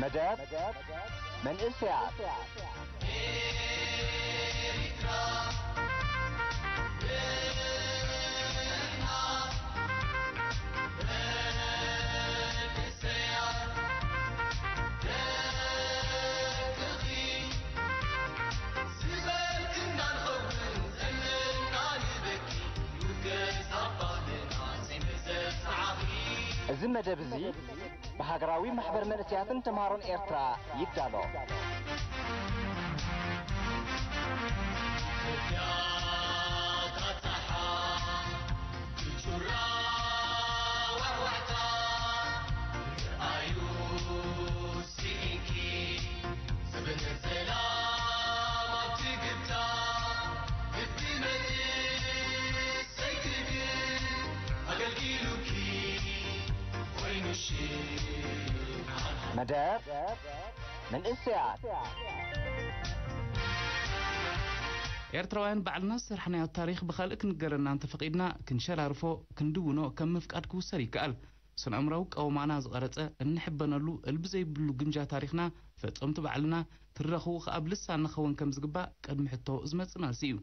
መደብ መንእሰያት። እዚ መደብ እዚ ብሃገራዊ ማሕበር መንእሰያትን ተምሃሮን ኤርትራ ይዳሎ። መደብ መንእሰያት። ኤርትራውያን ባዕልና ዝሰርሕናዮ ታሪኽ ብኻልእ ክንገረና እንተፈቒድና፣ ክንሸራርፎ፣ ክንድውኖ፣ ከም ምፍቃድ ክውሰድ ይከኣል። ስነ-ኣእምራዊ ቀወማና ዝቐረጸ፣ እንሕበነሉ፣ እልቢ ዘይብሉ ግምጃ ታሪኽና፣ ፈጸምቱ ባዕልና፣ ትረኹ ከኣ ብልሳን ንኸውን ከም ዝግባእ ቅድሚ ሕቶ ዝመጽእ መልሲ እዩ።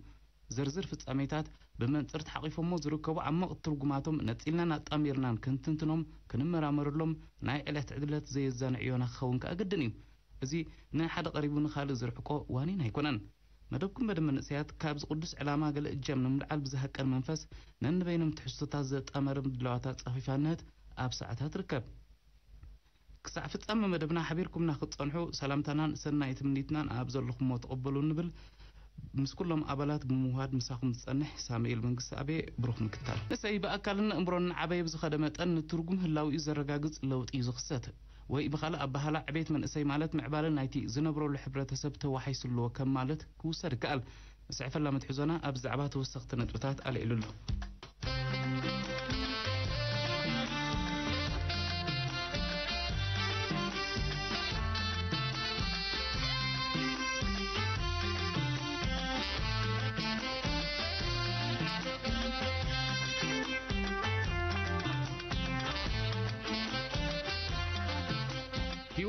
ዝርዝር ፍጻሜታት ብመንጽር ተሓቒፎሞ ዝርከቡ ዓመቕቲ ትርጉማቶም ነጺልናን ኣጣሚርናን ክንትንትኖም፣ ክንመራመረሎም ናይ ዕለት ዕለት ዘየዛንዕ ዮና ክኸውን ከኣ ግድን እዩ። እዚ ንሓደ ቀሪቡ ንኻልእ ዝርሕቆ ዋኒን ኣይኮነን። መደብኩም መደብ መንእሰያት ካብዚ ቅዱስ ዕላማ ገለ እጃም ንምልዓል ብዝሃቀን መንፈስ ነንበይኖም ትሕዝቶታት ዘጣመረ ምድላዋት ኣጻፊፋ ንህት ኣብ ሰዓታት ርከብ። ክሳዕ ፍጻመ መደብና ሓቢርኩምና ክትጸንሑ ሰላምታናን ሰናይ ትምኒትናን ኣብ ዘለኹሞ ተቐበሉ እንብል። ምስ ኩሎም ኣባላት ብምውሃድ ምሳኹም ዝጸንሕ ሳሙኤል መንግስቲ ኣቤ። ብሩኽ ምክታል። ንሰይ ብኣካልን ኣእምሮን እናዓበየ ብዝኸደ መጠን ንትርጉም ህላዊኡ ዘረጋግጽ ለውጢ እዩ ዝኽሰት። ወይ ብኻልእ ኣበሃህላ ዕቤት መንእሰይ ማለት ምዕባለ ናይቲ ዝነብረሉ ሕብረተሰብ ተዋሒሱ ኣለዎ ከም ማለት ክውሰድ ይከኣል። ዝጽሕፈላ መትሕዞና ኣብ ዛዕባ ተወሰኽቲ ነጥብታት ኣልዒሉ ኣሎ።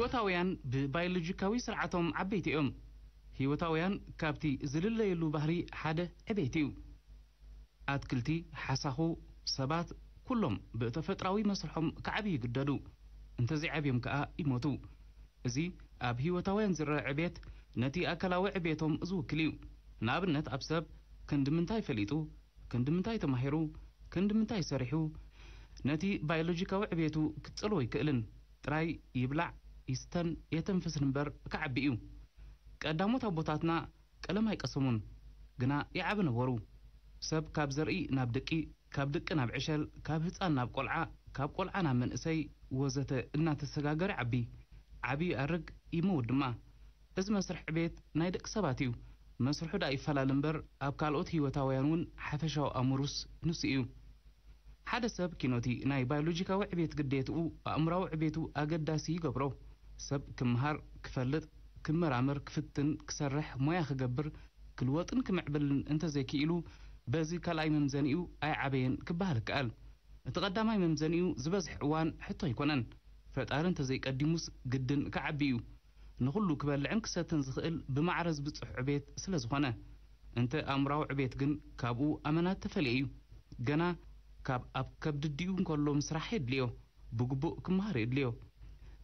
ህይወታውያን ብባዮሎጂካዊ ስርዓቶም ዓበይቲ እዮም። ህይወታውያን ካብቲ ዝልለየሉ ባህሪ ሓደ ዕቤት እዩ። ኣትክልቲ፣ ሓሳኹ፣ ሰባት ኩሎም ብተፈጥራዊ መስርሖም ክዓብዩ ይግደዱ። እንተዘይዓብዮም ከኣ ይሞቱ። እዚ ኣብ ህይወታውያን ዝረአ ዕቤት ነቲ ኣካላዊ ዕቤቶም ዝውክል እዩ። ንኣብነት ኣብ ሰብ ክንዲ ምንታይ ፈሊጡ፣ ክንዲ ምንታይ ተማሂሩ፣ ክንዲ ምንታይ ሰሪሑ፣ ነቲ ባዮሎጂካዊ ዕቤቱ ክጸልዎ ኣይክእልን። ጥራይ ይብላዕ፣ ይስተን፣ የተንፍስን እምበር ክዓቢ እዩ። ቀዳሞት ኣቦታትና ቀለም ኣይቀሰሙን፣ ግና ይዓቢ ነበሩ። ሰብ ካብ ዘርኢ ናብ ድቂ፣ ካብ ድቂ ናብ ዕሸል፣ ካብ ህጻን ናብ ቆልዓ፣ ካብ ቆልዓ ናብ መንእሰይ ወዘተ እናተሰጋገረ ይዓቢ። ዓቢ ይኣርግ፣ ይመውት ድማ። እዚ መስርሕ ዕቤት ናይ ደቂ ሰባት እዩ። መስርሑ ደኣ ይፈላለ እምበር፣ ኣብ ካልኦት ህይወታውያን እውን ሓፈሻዊ ኣምሩስ ንሱ እዩ። ሓደ ሰብ ኪኖቲ ናይ ባዮሎጂካዊ ዕቤት ግዴትኡ ኣእምራዊ ዕቤቱ ኣገዳሲ ይገብሮ። ሰብ ክምሃር፣ ክፈልጥ፣ ክመራመር፣ ክፍትን፣ ክሰርሕ፣ ሞያ ክገብር፣ ክልወጥን ክምዕብልን እንተዘይክኢሉ፣ በዚ ካልኣይ መምዘኒኡ ኣይዓበየን ክበሃል ይከኣል። እቲ ቀዳማይ መምዘኒኡ ዝበዝሕ እዋን ሕቶ ኣይኮነን። ፈጣሪ እንተዘይቀዲሙስ ግድን ክዓቢ እዩ። ንኹሉ ክበልዕን ክሰትን ዝኽእል ብማዕረ ዝብጽሕ ዕቤት ስለ ዝኾነ። እንተ ኣእምራዊ ዕቤት ግን ካብኡ ኣመና እተፈልየ እዩ። ገና ካብ ኣብ ከብዲ ኣዲኡ እንከሎ ምስራሕ የድልዮ። ብግቡእ ክመሃር የድልዮ።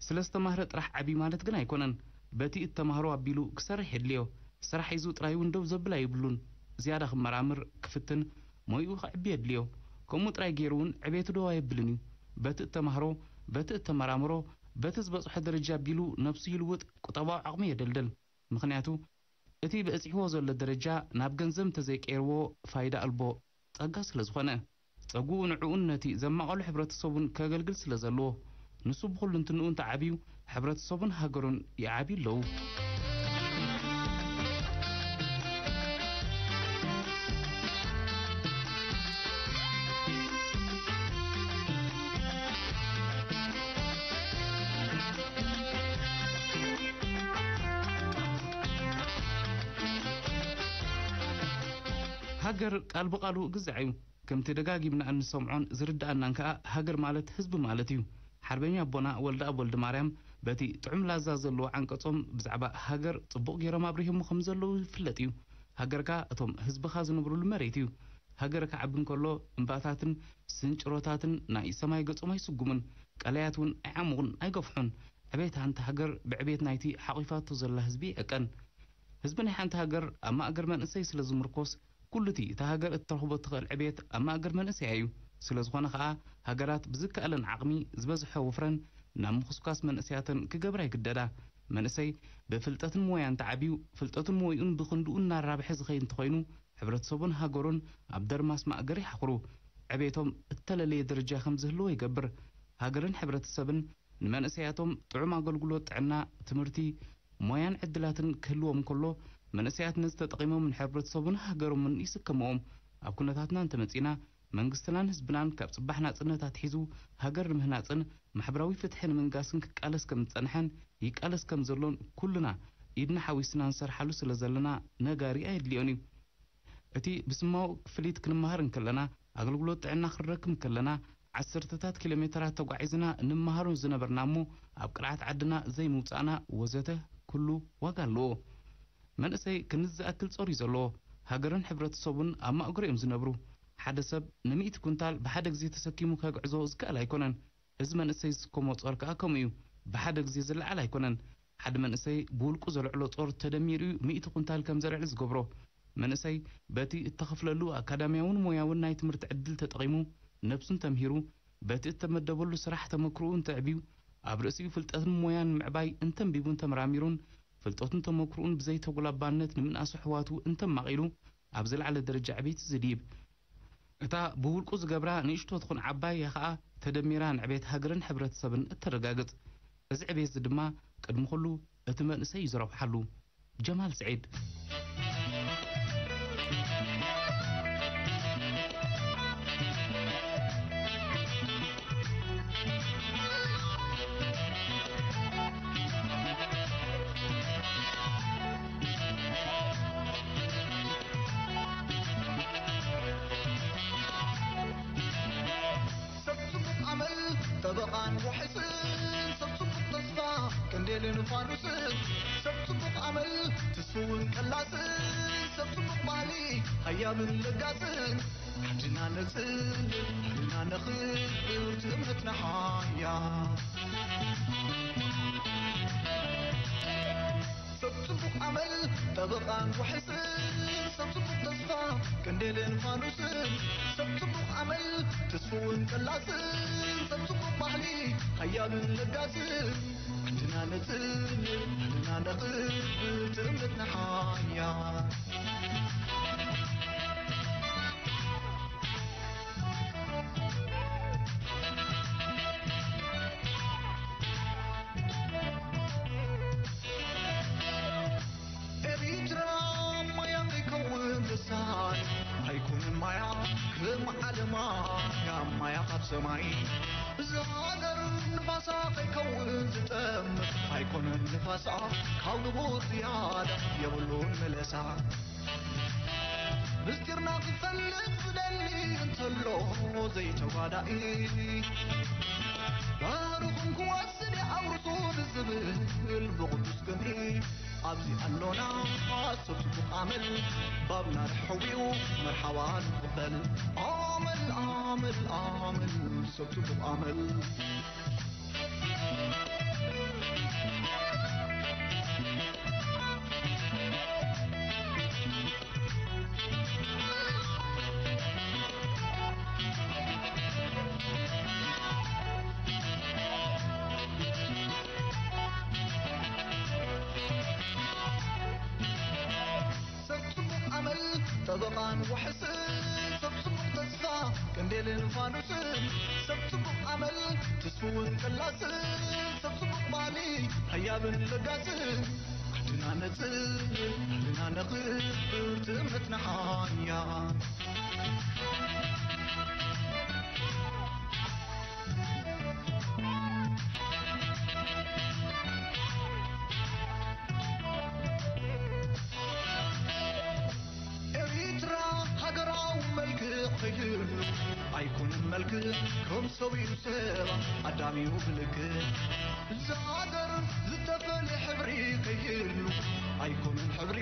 ስለ ዝተማህረ ጥራሕ ዓቢ ማለት ግን ኣይኮነን። በቲ እተማህሮ ኣቢሉ ክሰርሕ የድልዮ። ስራሕ ሒዙ ጥራይ እውን ደው ዘብል ኣይብሉን። ዝያዳ ክመራምር፣ ክፍትን፣ ሞይኡ ከዕቢ የድልዮ። ከምኡ ጥራይ ገይሩ እውን ዕቤቱ ደው ኣየብልን እዩ። በቲ እተማህሮ፣ በቲ እተመራምሮ፣ በቲ ዝበጽሖ ደረጃ ኣቢሉ ነብሱ ይልውጥ፣ ቁጠባዊ ዓቕሙ የደልድል። ምኽንያቱ እቲ በጺሕዎ ዘሎ ደረጃ ናብ ገንዘብ እንተዘይቀይርዎ ፋይዳ ኣልቦ ጸጋ ስለ ዝኾነ። ጸጉኡ ንዕኡን ነቲ ዘማቐሎ ሕብረተሰቡን ከገልግል ስለ ዘለዎ። ንሱ ብኹልንትንኡ እንተዓብዩ፣ ሕብረተሰቡን ሃገሩን ይዓብዩ ኣለዉ። ሃገር ቃል ብቓሉ ግዛዕ እዩ። ከምቲ ደጋጊምና እንሰምዖን ዝርድኣናን ከኣ፣ ሃገር ማለት ህዝቢ ማለት እዩ። ሓርበኛ ኣቦና ወልደኣብ ወልደማርያም በቲ ጥዑም ላዛ ዘለዎ ዓንቀጾም ብዛዕባ ሃገር ጽቡቕ ገይሮም ኣብሪሆሞ ከም ዘለዉ ይፍለጥ እዩ። ሃገርካ እቶም ህዝብኻ ዝነብሩሉ መሬት እዩ። ሃገር ክዓቢ እንከሎ እምባታትን ስንጭሮታትን ናይ ሰማይ ገጾም ኣይስጉሙን፣ ቀላያት እውን ኣይዓሙቑን ኣይገፍሑን። ዕቤት ሓንቲ ሃገር ብዕቤት ናይቲ ሓቒፋቶ ዘላ ህዝቢ ይዕቀን። ህዝቢ ናይ ሓንቲ ሃገር ኣብ ማእገር መንእሰይ ስለ ዝምርኮስ፣ ኩሉ እቲ እታ ሃገር እትረኽቦ እትኽእል ዕቤት ኣብ ማእገር መንእሰያ እዩ። ስለ ዝኾነ ኸኣ፣ ሃገራት ብዝከኣለን ዓቕሚ ዝበዝሐ ወፍረን ናብ ምኹስኳስ መንእሰያተን ክገብራ ይግደዳ። መንእሰይ ብፍልጠትን ሞያን ተዓብዩ፣ ፍልጠቱን ሞይኡን ብኽንድኡ እናራብሐ ዝኸይድ እንተኾይኑ፣ ሕብረተሰቡን ሃገሩን ኣብ ደርማስ ማእገር ይሓኹሩ። ዕቤቶም እተለለየ ደረጃ ከም ዝህልዎ ይገብር። ሃገርን ሕብረተሰብን ንመንእሰያቶም ጥዑም ኣገልግሎት ጥዕና፣ ትምህርቲ፣ ሞያን ዕድላትን ክህልዎም እንከሎ፣ መንእሰያት ነዚ ተጠቒሞም ንሕብረተሰቡን ሃገሮምን ይስከምዎም። ኣብ ኩነታትና እንተመጺእና፣ መንግስትናን ህዝብናን ካብ ጽባሕ ናጽነት ኣትሒዙ ሃገር ንምህናጽን ማሕበራዊ ፍትሒ ንምንጋስን ክቃለስ ከም ዝጸንሐን ይቃለስ ከም ዘሎን ኩልና ኢድና ሓዊስና ንሰርሓሉ ስለ ዘለና ነጋሪ ኣየድልዮን እዩ። እቲ ብስማዊ ክፍሊት ክንመሃር እንከለና፣ ኣገልግሎት ጥዕና ክንረክብ እንከለና፣ ዓሰርተታት ኪሎ ሜተራት ተጓዒዝና እንመሃሮ ዝነበርና እሞ፣ ኣብ ቅርዓት ዓድና ዘይምውጻእና ወዘተ ኩሉ ዋጋ ኣለዎ። መንእሰይ ክንዚ ዝኣክል ጾር እዩ ዘለዎ። ሃገርን ሕብረተሰቡን ኣብ ማእገሩ እዮም ዝነብሩ። ሓደ ሰብ ንሚእቲ ኩንታል ብሓደ ግዜ ተሰኪሙ ከግዕዞ ዝከኣል ኣይኮነን። እዚ መንእሰይ ዝስከሞ ጾር ከኣ ከምኡ እዩ። ብሓደ ግዜ ዝለዓል ኣይኮነን። ሓደ መንእሰይ ብውልቁ ዘልዕሎ ጾር ተደሚሩ እዩ ሚእቲ ኩንታል ከም ዘልዕል ዝገብሮ። መንእሰይ በቲ እተኸፍለሉ ኣካዳሚያውን ሞያውን ናይ ትምህርቲ ዕድል ተጠቒሙ ነብሱን ተምሂሩ፣ በቲ እተመደበሉ ስራሕ ተመክሮኡ እንተዕብዩ፣ ኣብ ርእሲኡ ፍልጠትን ሞያን ምዕባይ እንተንቢቡን ተመራሚሩን፣ ፍልጠቱን ተመክሮኡን ብዘይተጉላባነት ንምንኣሱ ኣሕዋቱ እንተማቒሉ፣ ኣብ ዝለዓለ ደረጃ ዕቤት ዝድይብ። እታ ብውልቁ ዝገብራ ንእሽቶ ትኹን ዓባይ እያ ኸኣ ተደሚራ ንዕቤት ሃገርን ሕብረተሰብን እተረጋግጽ። እዚ ዕቤት እዚ ድማ ቅድሚ ኩሉ እቲ መንእሰይ እዩ ዝረብሓሉ። ጀማል ስዒድ። ሰብ ጽቡቕ ኣመል ጠበቓን ዋሕስን፣ ሰብ ጽቡቕ ተስፋ ቀንዴልን ፋኑስን፣ ሰብ ጽቡቕ ኣመል ትስውን ቀላስን፣ ሰብ ጽቡቕ ባህሊ ሃያብን ለጋስን፣ ዓድና ነጽል ዓድና ነኽብር ትእምትና ሓያል። ሰብ ጽቡቕ ኣመል ጠበቓን ዋሕስን፣ ሰብ ጽቡቕ ተስፋ ቀንዴልን ፋኑስን፣ ሰብ ጽቡቕ ኣመል ትስውን ቀላስን፣ ሰብ ጽቡቕ ባህሊ ሃያብን ለጋስን፣ ዓድና ነጽል ዓድና ነኽብር ትእምትና ሓያል። ኤሪትራ ማያ ከይከውን ዝሳን ኣይኮነን ማያ ከም ዓለማ ማያ ካብ ሰማይ ዝሃገር ንፋሳ ከይከውን ዝጠም ኣይኮነን ንፋሳ ካብ ንቡር ዝያዳ የብሉን መለሳ። ምስጢርና ክፈልጥ ዝደሊ እንተሎ ዘይተጓዳኢ ባህርኹም ክወስድ የኣውርሱ ንዝብል ብቕዱስ ግብሪ ኣብዚ ኣሎና። ሰብ ጽቡቕ ኣመል ባብና ርሕዊኡ መርሓባ ንቕበል። ኣመል ኣመል ኣመል ሰብ ጽቡቕ ኣመል። ሰብ ጽቡቕ ኣመል ጠበቓን ዋሕስን፣ ሰብ ጽቡቕ ተስፋ ቀንዴልን ፋኑስን፣ ሰብ ጽቡቕ ኣመል ትስውን ቀላስን፣ ሰብ ጽቡቕ ባህሊ ሃያብን ለጋስን፣ ዓድና ነጽል ዓድና ነኽብር ትእምትና ሓያል። ኤሪትራ ሃገራዊ መልክዕ ከይህሉ ኣይኮነን መልክዕ ከም ሰብዩ ሰብ ኣዳሚኡ ብልክዕ እዛ ሃገር ዝተፈልየ ሕብሪ ከይህሉ ኣይኮነን ሕብሪ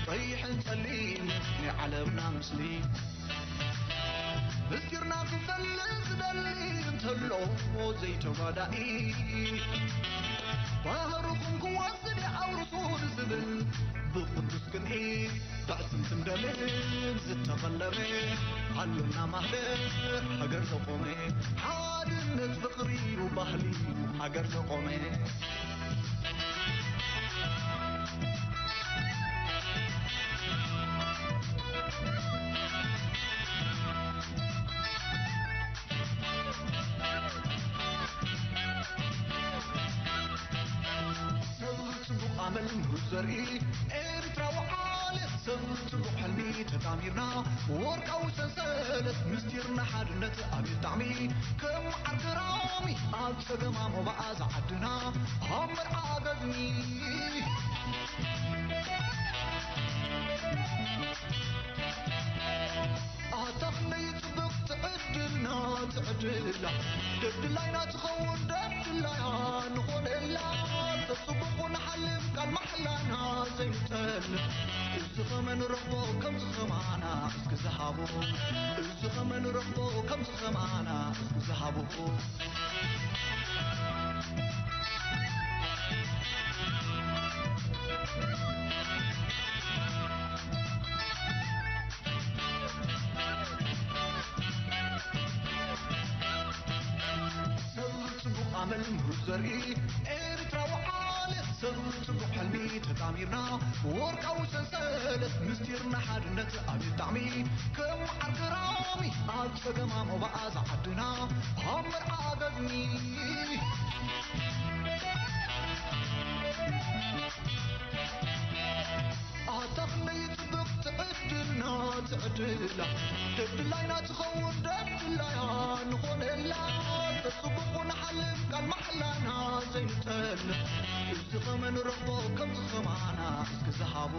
ቀይሕን ጸሊም ናይ ዓለምና ምስሊ። ምስጢርና ክፈልጥ ዝደሊ እንተሎ ዘይተጓዳኢ፣ ባህርኹም ክወስድ የዐውርሱ ዝብል ብቕዱስ ቅንኢ፣ ብዕጽምትን ደምን ዝተቐለመ፣ ኣሎና ማህደር ሃገር ዘቆመ፣ ሓድነት ፍቕሪ እዩ ባህሊ ሃገር ዘቆመ። ሰብ ጽቡቕ ኣመል ምሩጽ ዘርኢ፣ ኤርትራዊ ዓሌት ሰብ ጽቡቕ ሕልሚ ተጣሚርና፣ ወርቃዊ ሰንሰለት ምስጢርና ሓድነት ኣቤት ጣዕሚ፣ ከም ዓርከራሚ ኣብ ጸገማ ሞባኣ ዝዓድና፣ ኣብ መርዓ ገዝሚ ኣታ ክንደይ ጽብቕ ትዕድልና ትዕድላ፣ ደድላይና ትኸውን ደድላያ ንኾነላ፣ ተጽብቑ ንሓልፍ ቃል ማሕላና ዘይንጠል፣ እዚ ኸመ ንረኽቦ ከምዚ ኸማና እስኪ ዝሃቦ፣ እዚ ኸመ ንረኽቦ ከምዚ ኸማና እስኪ ዝሃቦ። ሰብ ጽቡቕ ኣመል ምሩጽ ዘርኢ፣ ኤርትራዊ ዓሌት ሰብ ጽቡቕ ሕልሚ ተጣሚርና፣ ወርቃዊ ሰንሰለት ምስጢርና ሓድነት ኣቤት ጣዕሚ፣ ከም ዓርከራሚ ኣብ ጸገማ ሞባኣ ዝዓድና፣ ኣብ መርዓ ገዝሚ ኣታ ክንደይ ጽብቕቲ ዕድልና ትዕድላ፣ ደድላይና ትኸውን ደድላያ ንኾነላ፣ ተጽብቑ ንሓልፍ ቃል ማሕላና ዘይንጠል፣ እዚ ኸመ ንረኽቦ ከምዚ ኸማና እስኪ ዝሃቦ፣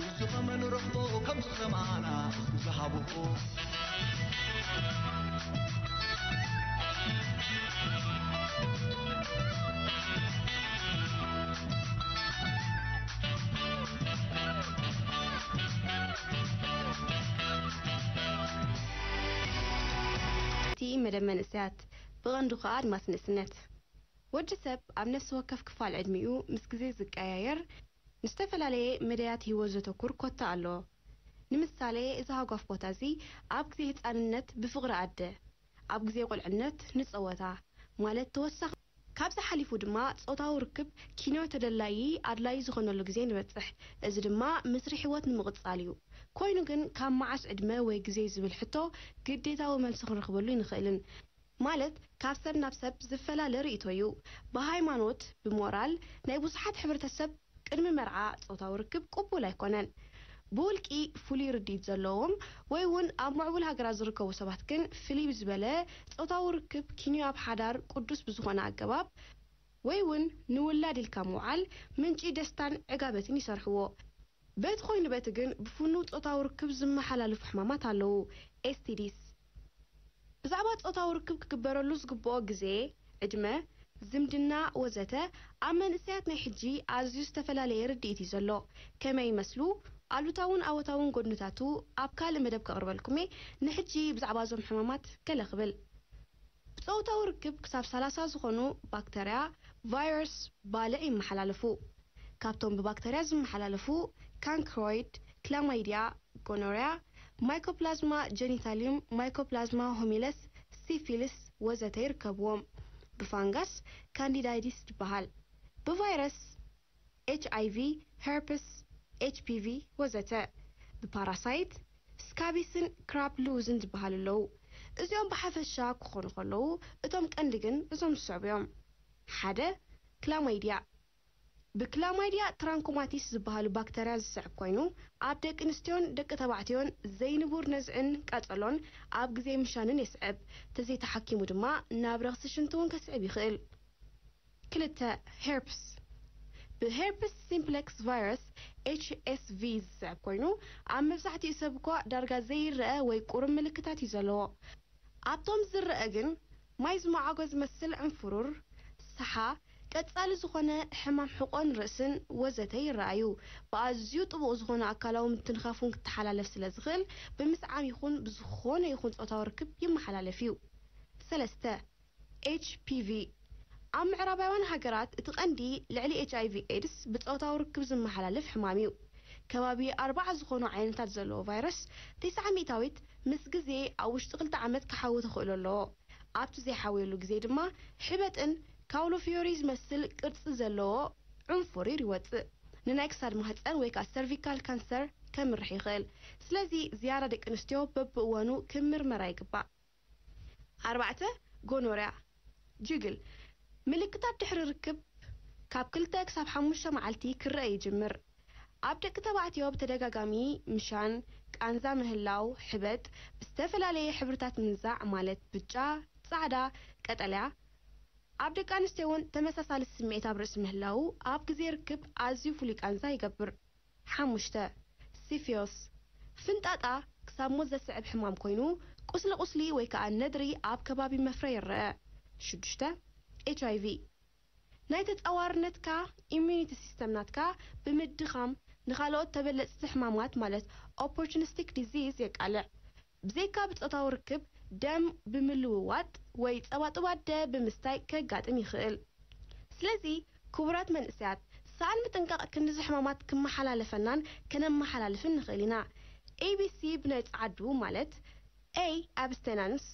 እዚ ኸመ ንረኽቦ ከምዚ ኸማና እስኪ ዝሃቦ። እቲ መደብ መንእሰያት፣ ብቐንዱ ከኣ ኣድማስ ንእስነት። ወዲ ሰብ ኣብ ነፍሲ ወከፍ ክፋል ዕድሚኡ ምስ ግዜ ዝቀያየር፣ ንዝተፈላለየ መዳያት ህይወት ዘተኩር ኮታ ኣለዎ። ንምሳሌ፣ እዚ ሃጓፍ ቦታ እዚ ኣብ ግዜ ህጻንነት ብፍቕሪ ኣደ፣ ኣብ ግዜ ቁልዕነት ንጸወታ፣ ማለት ተወሳኺ ካብዚ ሓሊፉ ድማ ጾታዊ ርክብ ኪንዮ ተደላዪ ኣድላዪ ዝኾነሉ ግዜ ንበጽሕ። እዚ ድማ ምስሪ ህይወት ንምቕጻል እዩ። ኮይኑ ግን ካብ መዓስ ዕድመ ወይ ግዜ ዝብል ሕቶ ግዴታዊ መልሲ ክንረኽበሉ ኣይንኽእልን። ማለት ካብ ሰብ ናብ ሰብ ዝፈላለ ርእይቶ እዩ። ብሃይማኖት፣ ብሞራል ናይ ብዙሓት ሕብረተሰብ ቅድሚ መርዓ ጾታዊ ርክብ ቅቡል ኣይኮነን። ብውልቂ ፍሉይ ርድኢት ዘለዎም ወይ እውን ኣብ ምዕቡል ሃገራት ዝርከቡ ሰባት ግን ፍልይ ብዝበለ ጾታዊ ርክብ ኪንዮ ኣብ ሓዳር ቅዱስ ብዝኾነ ኣገባብ ወይ እውን ንውላድ ኢልካ ምውዓል ምንጪ ደስታን ዕጋበትን ይሰርሕዎ። በቲ ኮይኑ በቲ ግን ብፍኑው ጾታዊ ርክብ ዝመሓላለፉ ሕማማት ኣለዉ፣ ኤስቲዲስ። ብዛዕባ ጾታዊ ርክብ ክግበረሉ ዝግብኦ ግዜ፣ ዕድመ፣ ዝምድና ወዘተ ኣብ መንእሰያት ናይ ሕጂ ኣዝዩ ዝተፈላለየ ርድኢት እዩ ዘሎ። ከመይ ይመስሉ? ኣሉታውን ኣወታውን ጎድንታቱ ኣብ ካልእ መደብ ከቕርበልኩም እየ። ንሕጂ ብዛዕባ እዞም ሕማማት ገለ ክብል። ብጾታዊ ርክብ ክሳብ ሰላሳ ዝኾኑ ባክተርያ፣ ቫይረስ፣ ባልዕ ይመሓላለፉ። ካብቶም ብባክተርያ ዝመሓላለፉ ካንክሮይድ፣ ክላማይድያ፣ ጎኖርያ፣ ማይኮፕላዝማ ጀኒታሊዩም፣ ማይኮፕላዝማ ሆሚለስ፣ ሲፊልስ ወዘተ ይርከብዎም። ብፋንጋስ ካንዲዳይዲስ ይበሃል። ብቫይረስ ኤች ኣይ ቪ፣ ሄርፕስ፣ ኤች ፒ ቪ ወዘተ። ብፓራሳይት ስካቢስን ክራፕ ሉዝን ዝበሃሉ ኣለዉ። እዚኦም ብሓፈሻ ክኾኑ ከለዉ፣ እቶም ቀንዲ ግን እዞም ዝስዕቡ እዮም። ሓደ፣ ክላማይድያ። ብክላማይድያ ትራንኮማቲስ ዝበሃሉ ባክተርያ ዝስዕብ ኮይኑ፣ ኣብ ደቂ ኣንስትዮን ደቂ ተባዕትዮን ዘይንቡር ነዝዕን ቃጸሎን ኣብ ግዜ ምሻንን የስዕብ። ተዘይተሓኪሙ ድማ ናብ ረኽሲ ሽንቲ እውን ከስዕብ ይኽእል። ክልተ፣ ሄርፕስ። ብሄርፕስ ሲምፕሌክስ ቫይረስ ኤች ኤስ ቪ ዝስዕብ ኮይኑ፣ ኣብ መብዛሕትኡ ሰብ እኳ ዳርጋ ዘይረኣ ወይ ቁሩብ ምልክታት እዩ ዘለዎ። ኣብቶም ዝረኣ ግን ማይ ዝመዓጎ ዝመስል ዕንፍሩር፣ ሰሓ፣ ቀጻሊ ዝኾነ ሕማም ሕቖን ርእስን ወዘተ ይረኣዩ። ብኣዝዩ ጥቡቕ ዝኾነ ኣካላዊ ምትንኻፍ እውን ክተሓላለፍ ስለ ዝኽእል፣ ብምስዓም ይኹን ብዝኾነ ይኹን ጾታዊ ርክብ ይመሓላለፍ እዩ። ሰለስተ፣ ኤች ፒ ቪ። ኣብ ምዕራባውያን ሃገራት እቲ ቀንዲ ልዕሊ ኤች ኣይ ቪ ኤድስ ብጾታዊ ርክብ ዝመሓላለፍ ሕማም እዩ። ከባቢ ኣርባዓ ዝኾኑ ዓይነታት ዘለዎ ቫይረስ፣ ተስዓ ሚእታዊት ምስ ግዜ ኣብ ውሽጢ ክልተ ዓመት ክሓዊ ተኽእሎ ኣለዎ። ኣብቲ ዘይሓውየሉ ግዜ ድማ ሕበጥን ካውሎ ፊዮሪ ዝመስል ቅርጺ ዘለዎ ዕንፉሪር ይወጽእ። ንናይ ክሳድ ማህጸን ወይ ከኣ ሰርቪካል ካንሰር ከምርሕ ይኽእል። ስለዚ ዝያዳ ደቂ ኣንስትዮ በብእዋኑ ክምርመራ ይግባእ። ኣርባዕተ፣ ጎኖርያ። ጅግል። ምልክታት ድሕሪ ርክብ ካብ ክልተ ክሳብ ሓሙሽተ መዓልቲ ክረአ ይጅምር። ኣብ ደቂ ተባዕትዮ ብተደጋጋሚ ምሻን፣ ቃንዛ ምህላው፣ ሕበጥ፣ ብዝተፈላለየ ሕብርታት ምንዛዕ ማለት ብጫ፣ ጻዕዳ፣ ቀጠልያ። ኣብ ደቂ ኣንስትዮ እውን ተመሳሳሊ ስምዒት ኣብ ርእሲ ምህላው ኣብ ግዜ ርክብ ኣዝዩ ፍሉይ ቃንዛ ይገብር። ሓሙሽተ፣ ሲፊዮስ። ፍንጣጣ ክሳብ ሞት ዘስዕብ ሕማም ኮይኑ፣ ቁስሊ ቁስሊ ወይ ከኣ ነድሪ ኣብ ከባቢ መፍረ ይረአ። ሽዱሽተ፣ ኤች ኣይ ቪ። ናይ ተጻዋርነትካ ኢሚዩኒቲ ሲስተም ናትካ ብምድኻም ንኻልኦት ተበለጽቲ ሕማማት ማለት ኦፖርቹኒስቲክ ዲዚዝ የቃልዕ። ብዘይካ ብጾታዊ ርክብ ደም ብምልውዋጥ ወይ ጸባጽብ ኣደ ብምስታይ ከጋጥም ይኽእል። ስለዚ ክቡራት መንእሰያት፣ ሰኣን ምጥንቃቕ ክንድዚ ሕማማት ክመሓላለፈናን ከነመሓላልፍን ንኽእል ኢና። ኤ ቢ ሲ ብናይ ጸዓዱ ማለት ኤ ኣብስተናንስ፣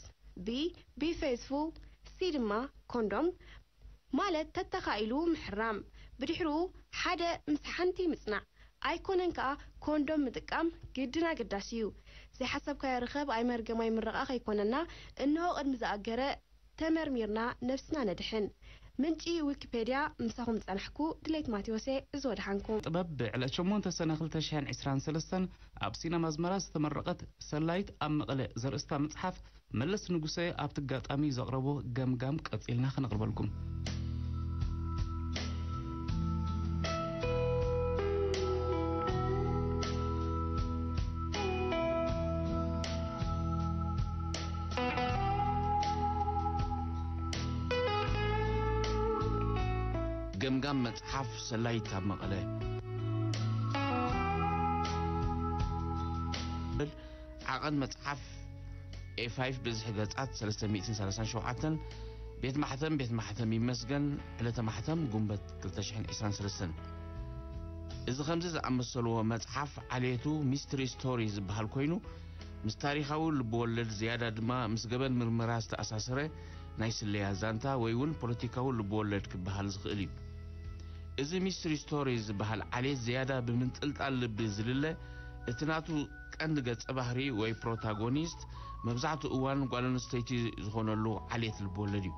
ቢ ቢ ፌዝፉል፣ ሲ ድማ ኮንዶም ማለት ተተኻኢሉ ምሕራም፣ ብድሕሩ ሓደ ምስ ሓንቲ ምጽናዕ፣ ኣይኮነን ከኣ ኮንዶም ምጥቃም ግድን ኣገዳሲ እዩ። ዘይሓሰብካዮ ርኸብ ኣይመርገም ኣይምረቓ ከይኮነና፣ እንሆ ቅድሚ ዝኣገረ ተመርሚርና ነብስና ነድሕን። ምንጪ ዊኪፔድያ፣ ምሳኹም ዝጸናሕኩ ድሌት ማቴዎስ እየ። እዚ ወድሓንኩም። ጥበብ ብዕለት ሸሞንተ ሰነ ክልተ ሽሕን ዕስራን ሰለስተን ኣብ ሲነማ ኣዝመራ ዝተመረቐት ሰላይት ኣብ መቐለ ዘርእስታ መጽሓፍ መለስ ንጉሰ ኣብቲ ኣጋጣሚ ዘቕረቦ ገምጋም ቀጺልና ከነቕርበልኩም። ገምጋም መጽሓፍ ሰላይት ኣብ መቐለ። ዓቐን መጽሓፍ ኤ ፋይቭ ብዝሒ ገጻት ሰለስተ ሚእትን ሰላሳን ሸውዓተን፣ ቤት ማሕተም ቤት ማሕተም ይመስገን፣ ዕለተ ማሕተም ጉንበት ክልተ ሽሕን ዕስራን ሰለስተን። እዚ ከምዚ ዝኣመሰልዎ መጽሓፍ ዓሌቱ ሚስትሪ ስቶሪ ዝበሃል ኮይኑ፣ ምስ ታሪኻዊ ልብወለድ ዝያዳ ድማ ምስ ገበን ምርመራ ዝተኣሳሰረ ናይ ስለያ ዛንታ ወይ እውን ፖለቲካዊ ልብወለድ ክበሃል ዝኽእል እዩ። እዚ ሚስትሪ ስቶሪ ዝበሃል ዓሌት ዝያዳ ብምንጥልጣል ልቢ ዝልለ፣ እቲ ናቱ ቀንዲ ገጸ ባህሪ ወይ ፕሮታጎኒስት መብዛሕትኡ እዋን ጓል ኣንስተይቲ ዝኾነሉ ዓሌት ልብወለድ እዩ።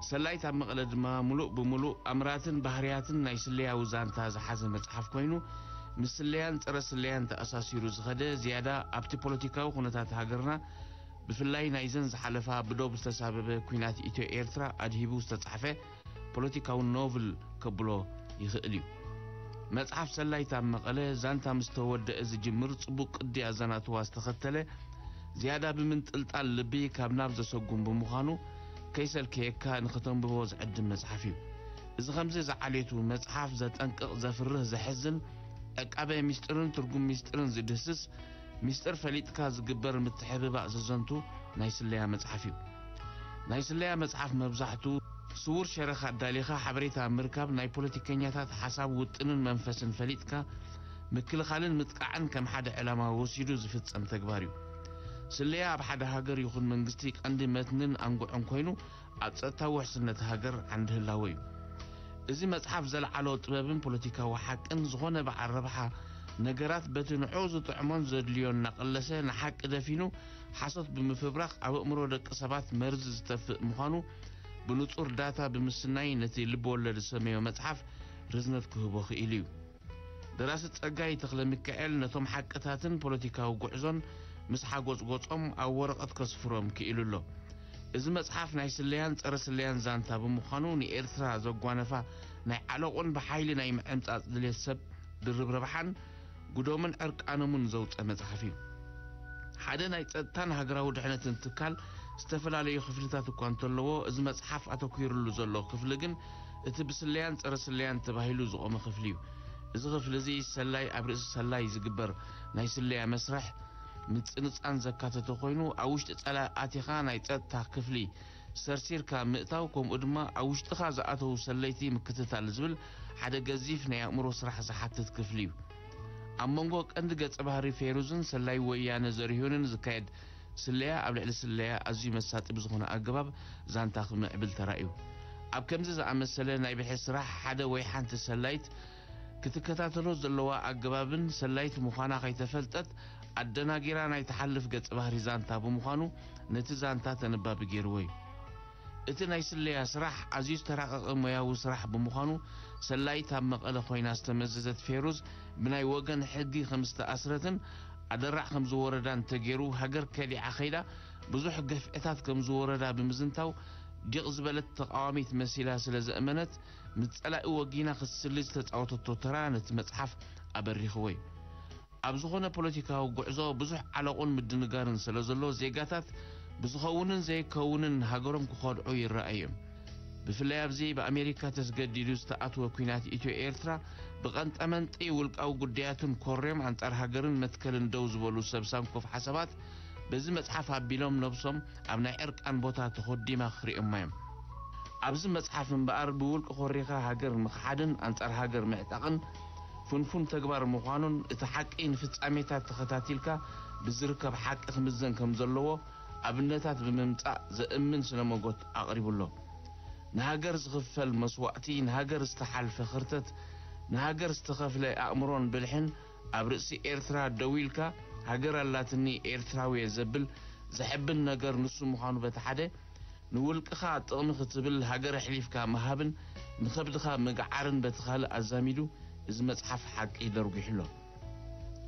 ሰላይት ኣብ መቐለ ድማ ምሉእ ብምሉእ ኣምራትን ባህርያትን ናይ ስለያዊ ዛንታ ዝሓዘ መጽሓፍ ኮይኑ፣ ምስ ስለያን ጸረ ስለያን ተኣሳሲሩ ዝኸደ፣ ዝያዳ ኣብቲ ፖለቲካዊ ኩነታት ሃገርና፣ ብፍላይ ናይዘን ዝሓለፋ ብዶብ ዝተሳበበ ኲናት ኢትዮ ኤርትራ ኣድሂቡ ዝተጻሕፈ ፖለቲካዊ ኖቭል ከብሎ ይኽእል እዩ። መጽሓፍ ሰላይት ኣብ መቐለ ዛንታ ምስ ተወደአ ዝጅምር ጽቡቕ ቅዲ ኣዘናትዋ ዝተኸተለ፣ ዝያዳ ብምንጥልጣል ልቢ ካብ ናብ ዘሰጉም ብምዃኑ፣ ከይሰልከየካ ንኽተንብቦ ዝዕድም መጽሓፍ እዩ። እዚ ከምዚ ዝዓሌቱ መጽሓፍ ዘጠንቅቕ፣ ዘፍርህ፣ ዘሕዝን፣ ዕቃበ ሚስጥርን ትርጉም ሚስጥርን ዝድህስስ፣ ሚስጥር ፈሊጥካ ዝግበር ምትሕብባእ ዘዘንቱ ናይ ስለያ መጽሓፍ እዩ። ናይ ስለያ መጽሓፍ መብዛሕቱ ስዉር ሸረኻ ኣዳሊኻ ሓበሬታ ኣብ ምርካብ ናይ ፖለቲከኛታት ሓሳብ፣ ውጥንን መንፈስን ፈሊጥካ ምክልኻልን ምጥቃዕን ከም ሓደ ዕላማ ወሲዱ ዝፍጸም ተግባር እዩ። ስለያ ኣብ ሓደ ሃገር ይኹን መንግስቲ ቀንዲ መትንን ኣንጉዕን ኮይኑ ኣብ ጸጥታዊ ውሕስነት ሃገር ዓንዲ ህላወ እዩ። እዚ መጽሓፍ ዘልዓሎ ጥበብን ፖለቲካዊ ሓቅን ዝኾነ በዓል ረብሓ ነገራት በቲ ንዕኡ ዝጥዕሞን ዘድልዮን እናቐለሰ ንሓቂ ደፊኑ ሓሶት ብምፍብራኽ ኣብ ኣእምሮ ደቂ ሰባት መርዚ ዝተፍእ ምዃኑ ብንጹር ዳታ ብምስናይ ነቲ ልብወለድ ዝሰመዮ መጽሓፍ ርዝነት ክህቦ ክኢሉ እዩ። ደራሲ ጸጋይ ተኽለሚካኤል ነቶም ሓቅታትን ፖለቲካዊ ጉዕዞን ምስ ሓጎጽጎጾም ኣብ ወረቐት ከስፍሮም ክኢሉ ኣሎ። እዚ መጽሓፍ ናይ ስለያን ጸረ ስለያን ዛንታ ብምዃኑ ንኤርትራ ዘጓነፋ ናይ ዓለቑን ብሓይሊ ናይ ምዕምጻጽ ድሌት ሰብ ድርብ ረብሓን ጉዶምን ዕርቃኖምን ዘውጸ መጽሓፍ እዩ። ሓደ ናይ ጸጥታን ሃገራዊ ድሕነትን ትካል ዝተፈላለዩ ክፍልታት እኳ እንተለዎ፣ እዚ መጽሓፍ ኣተኲሩሉ ዘሎ ክፍሊ ግን እቲ ብስለያን ጸረ ስለያን ተባሂሉ ዝቖመ ክፍሊ እዩ። እዚ ክፍሊ እዚ ሰላይ ኣብ ርእሲ ሰላይ ዝግበር ናይ ስለያ መስርሕ ምጽንጻን ዘካተተ ኮይኑ፣ ኣብ ውሽጢ ጸላኢ ኣቲኻ ናይ ጸጥታ ክፍሊ ሰርሲርካ ምእታው፣ ከምኡ ድማ ኣብ ውሽጥኻ ዝኣተዉ ሰለይቲ ምክትታል ዝብል ሓደ ገዚፍ ናይ ኣእምሮ ስራሕ ዝሓትት ክፍሊ እዩ። ኣብ መንጎ ቀንዲ ገጸ ባህሪ ፌሩዝን ሰላይ ወያነ ዘሪሁንን ዝካየድ ስለያ ኣብ ልዕሊ ስለያ ኣዝዩ መሳጢ ብዝኾነ ኣገባብ ዛንታ ክምዕብል ተራእዩ። ኣብ ከምዚ ዝኣመሰለ ናይ ብሕቲ ስራሕ ሓደ ወይ ሓንቲ ሰላይት ክትከታተሎ ዘለዋ ኣገባብን ሰላይት ምዃና ከይተፈልጠት ኣደናጊራ ናይ ትሓልፍ ገጸ ባህሪ ዛንታ ብምዃኑ ነቲ ዛንታ ተነባቢ ገይርዎ እዩ። እቲ ናይ ስለያ ስራሕ ኣዝዩ ዝተራቐቐ ሞያዊ ስራሕ ብምዃኑ ሰላይት ኣብ መቐለ ኮይና ዝተመዘዘት ፌሩዝ ብናይ ወገን ሕጊ ከም ዝተኣስረትን ኣደራዕ ከም ዝወረዳን ተገይሩ ሃገር ከዲዓ ከይዳ ብዙሕ ገፍዕታት ከም ዝወረዳ ብምዝንታው ዲቕ ዝበለት ተቓዋሚት መሲላ ስለ ዘእመነት ምስ ጸላኢ ወጊና ክትስሊ ዝተጻወተቶ ተራ ነቲ መጽሓፍ ኣበሪኽዎ እዩ። ኣብ ዝኾነ ፖለቲካዊ ጉዕዞ ብዙሕ ዓለቑን ምድንጋርን ስለ ዘሎ ዜጋታት ብዝኸውንን ዘይከውንን ሃገሮም ክኸድዑ ይረኣዩ እዮም። ብፍላይ ኣብዚ ብኣሜሪካ ተስገዲዱ ዝተኣትወ ኲናት ኢትዮ ኤርትራ ብቐንጠመንጢ ውልቃዊ ጉዳያትን ኮርዮም ኣንጻር ሃገርን መትከልን ደው ዝበሉ ሰብ ሳንኮፍ ሓሳባት በዚ መጽሓፍ ኣቢሎም ነብሶም ኣብ ናይ ዕርቃን ቦታ ተኾዲማ ክርእዮማ እዮም። ኣብዚ መጽሓፍ እምበኣር ብውልቂ ኮሪኻ ሃገር ምኽሓድን ኣንጻር ሃገር ምዕጣቕን ፍንፉን ተግባር ምዃኑን እቲ ሓቂ ንፍጻሜታት ተኸታቲልካ ብዝርከብ ሓቂ ክምዘን ከም ዘለዎ ኣብነታት ብምምጻእ ዘእምን ስነ መጎት ኣቕሪቡ ኣሎ። ንሃገር ዝኽፈል መስዋእቲ፣ ንሃገር ዝተሓልፈ ኽርተት፣ ንሃገር ዝተኸፍለ ኣእምሮን ብልሕን ኣብ ርእሲ ኤርትራ ደው ኢልካ ሃገር ኣላትኒ ኤርትራዊ እየ ዘብል ዘሕብን ነገር ንሱ ምዃኑ በቲ ሓደ ንውልቅኻ ጥቕሚ ክትብል ሃገር ኣሕሊፍካ ምሃብን ንኸብድኻ ምግዓርን በቲ ካልእ ኣዛሚዱ እዚ መጽሓፍ ሓቂ ደርጒሑ ኣሎ።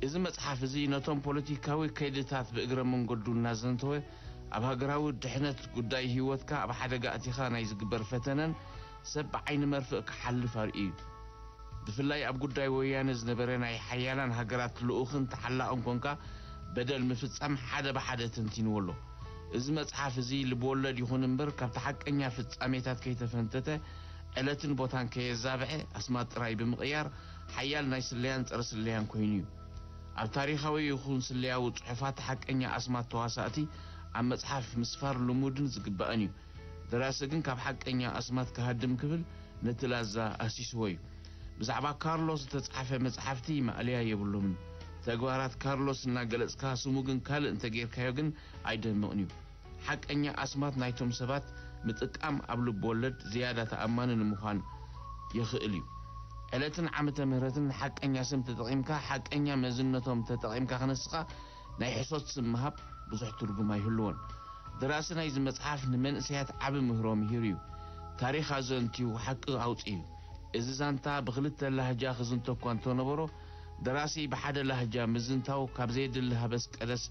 እዚ መጽሓፍ እዚ ነቶም ፖለቲካዊ ከይድታት ብእግረ መንገዱ እናዘንተወ ኣብ ሃገራዊ ድሕነት ጉዳይ ህይወትካ ኣብ ሓደጋ ኣእቲኻ ናይ ዝግበር ፈተነን ሰብ ብዓይኒ መርፍእ ክሓልፍ ኣርእዩ እዩ። ብፍላይ ኣብ ጉዳይ ወያነ ዝነበረ ናይ ሓያላን ሃገራት ልኡኽን ተሓላቕን ኮንካ በደል ምፍጻም ሓደ ብሓደ ተንቲንዎ ኣሎ። እዚ መጽሓፍ እዚ ልብወለድ ይኹን እምበር ካብቲ ሓቀኛ ፍጻሜታት ከይተፈንተተ ዕለትን ቦታን ከየዛብዐ ኣስማት ጥራይ ብምቕያር ሓያል ናይ ስለያን ጸረ ስለያን ኮይኑ እዩ። ኣብ ታሪኻዊ ይኹን ስለያዊ ጽሑፋት ሓቀኛ ኣስማት ተዋሳእቲ ኣብ መጽሓፍ ምስፋር ልሙድን ዝግባእን እዩ። ደራሲ ግን ካብ ሓቀኛ ኣስማት ክሃድም ክብል ነቲ ላዛ ኣህሲስዎ እዩ። ብዛዕባ ካርሎስ ዝተጻሕፈ መጽሓፍቲ ማእለያ የብሎምን። ተግባራት ካርሎስ እናገለጽካ ስሙ ግን ካልእ እንተጌርካዮ ግን ኣይደምቕን እዩ። ሓቀኛ ኣስማት ናይቶም ሰባት ምጥቃም ኣብ ልብ ወለድ ዝያዳ ተኣማኒ ንምዃን የኽእል እዩ። ዕለትን ዓመተ ምህረትን ሓቀኛ ስም ተጠቒምካ ሓቀኛ መዝነቶም ተጠቒምካ ክነስኻ ናይ ሕሶት ስም ምሃብ ብዙሕ ትርጉም ኣይህልዎን። ደራሲ ናይዚ መጽሓፍ ንመንእሰያት ዓቢ ምህሮ ምሂሩ እዩ። ታሪኽ ኣዘንትዩ ሓቂ ኣውጽኡ እዩ። እዚ ዛንታ ብኽልተ ላህጃ ክዝንቶ እኳ እንተነበሮ ደራሲ ብሓደ ላህጃ ምዝንታው ካብ ዘየድሊ ሃበስ ቀደስ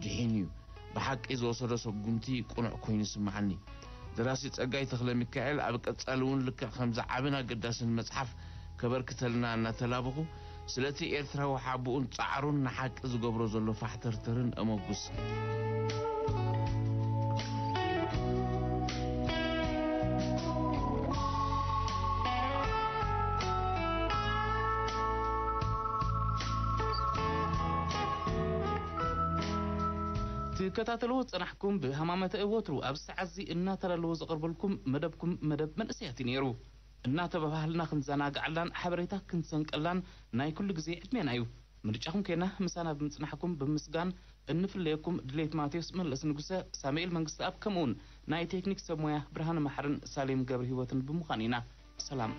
ድሒኑ እዩ። ብሓቂ ዝወሰዶ ሰጉምቲ ቅኑዕ ኮይኑ ይስምዓኒ። ደራሲ ጸጋይ ተኽለ ሚካኤል ኣብ ቀጻሊ እውን ልክዕ ከምዚ ዓብን ኣገዳስን መጽሓፍ ከበርክተልና እናተላበኹ ስለቲ ኤርትራዊ ሓቡኡን ጻዕሩን ንሓቂ ዝገብሮ ዘሎ ፋሕተርተርን እመጉስ። ትከታተልዎ ዝጸናሕኩም ብሃማመተ ወትሩ ኣብ ሰዓት እዚ እናተዳለወ ዘቕርበልኩም መደብኩም መደብ መንእሰያት እዩ ነይሩ። እናተባባሃልና ክንዘናግዓላን ሓበሬታ ክንሰንቀላን ናይ ኩሉ ግዜ ዕድሜና እዩ። ምርጫኹም ኬና ምሳና ብምጽናሕኩም ብምስጋን እንፍለየኩም ድሌት ማቴዎስ መለስ ንጉሰ፣ ሳሙኤል መንግስተኣብ ከምኡውን ናይ ቴክኒክ ሰብ ሞያ ብርሃነ ማሕርን ሳሌም ገብረ ህይወትን ብምዃን ኢና። ሰላም።